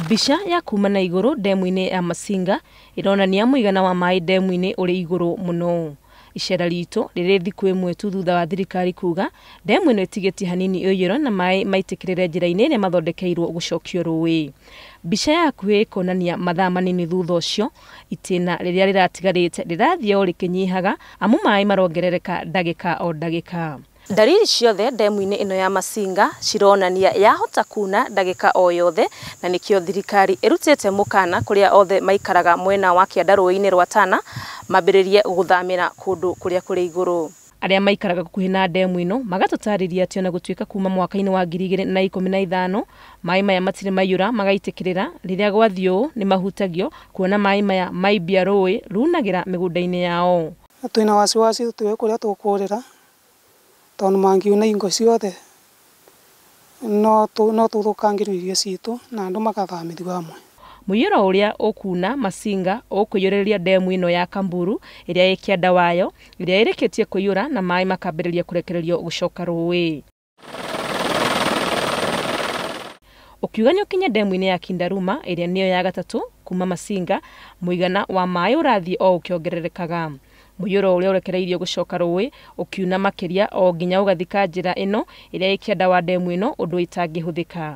Mbica ya kuma na igũrũ ndemu-inĩ ya Masinga ĩronania mũigana wa maĩ ndemu-inĩ ũrĩ igũrũ mũno. Icera ritũ rĩrĩ thikũ ĩmwe tu thutha wa thirikari kuga ndemu ĩno ĩtigĩtie hanini ĩiyũre na maĩ maitĩkĩrĩre njĩra-inĩ ĩrĩa mathondekeirwo gũcokio rũĩ. Mbica ya hakuhĩ ĩkonania mathaa manini thutha ũcio itĩna rĩrĩa rĩratigarĩte rĩrathiĩ o rĩkĩnyihaga amu maĩ marongerereka ndagĩka o ndagĩka. Ndariri ciothe ndemu-inĩ ĩno ya Masinga cironania yahota kuna ndagĩka o yothe, na nĩkĩo thirikari ĩrutĩte mũkana kũrĩa othe maikaraga mwena wa kĩanda rũĩ-inĩ rwa Tana mambĩrĩrie gũthamĩra kũndũ kũrĩa kũrĩ igũrũ. Arĩa maikaraga gũkuhĩ na ndemu ĩno magatũtarĩria atĩ ona gũtuĩka kuma mwaka-inĩ wa 2015 maĩ maya matirĩ maiyũra magaitĩkĩrĩra, rĩrĩa gwathiĩ ũũ nĩ mahutagio kuona maĩ maya maimbia rũĩ runagĩra mĩgũnda-inĩ yao. Twĩna wasiwasi tũtiũĩ kũrĩa tũkũrĩra tondũ mangiuna ingo ciothe no tũthũkangĩrwo irio citũ na andũ magathamithio amwe. Mũiyũro ũrĩa ũkuna Masinga ũkũiyũrĩrĩria ndemu ĩno ya Kamburu ĩrĩa ĩ kĩanda wayo ĩrĩa ĩrĩkĩtie kũiyũra na maĩ makambĩrĩria kũrekererio gũcoka rũĩ. Ũkiuga nĩ ũkinye ndemu-inĩ ya Kindaruma ĩrĩa nĩyo ya gatatũ kuma Masinga, mũigana wa maĩ ũrathiĩ o ũkĩongererekaga. Mũiyũro ũrĩa ũrekereirio gũcoka rũĩ ũkiuna makĩria o nginya ũgathika njĩra ĩno ĩrĩa ĩ kĩanda wa ndemu ĩno ũndũ ĩtangĩhũthĩka.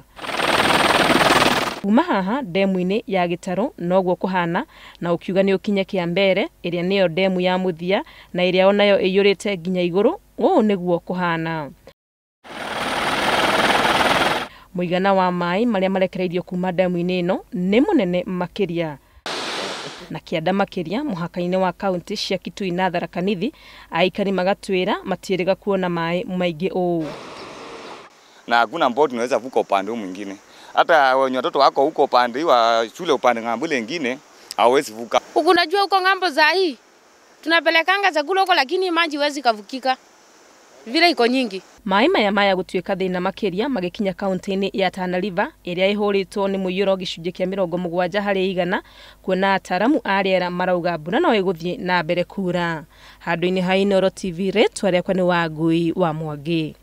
Kuma haha ndemu-inĩ ya Gĩtarũ noguo kũhana, na ũkiuga nĩ ũkinye Kĩambere ĩrĩa nĩyo ndemu ya mũthia na ĩrĩa onayo ĩiyũrĩte nginya igũrũ, ũũ nĩguo kũhana. Mũigana wa maĩ marĩa marekereirio kuma ndemu-inĩ ĩno nĩ mũnene makĩria. Na kĩanda makĩria mũhaka-inĩ wa kaunti cia Kitui na Tharaka Nithi, aikari magatwĩra matiĩrĩga kuona maĩ maingĩ ũũ. Na hakuna boti inaweza vuka upande huu mwingine. Hata wenye watoto wako huko upande wa shule upande ng'ambo ile nyingine hawezi vuka. Unajua huko ng'ambo za hii tunapelekanga chakula huko, lakini maji huwezi kavukika vile iko nyingi. Maĩ maya maya gũtuĩka thĩna makĩria magĩkinya kaunti-inĩ ya Tana River ĩrĩa ĩhũrĩtwo nĩ mũiyũro gĩcunjĩ kĩa 70 harĩ igana, kuona ataaramu a rĩera marauga mbura no ĩgũthiĩ na mbere kura. Handũ-inĩ ha Inooro TV, rĩtwa rĩakwa nĩ Wangui wa Mwangi.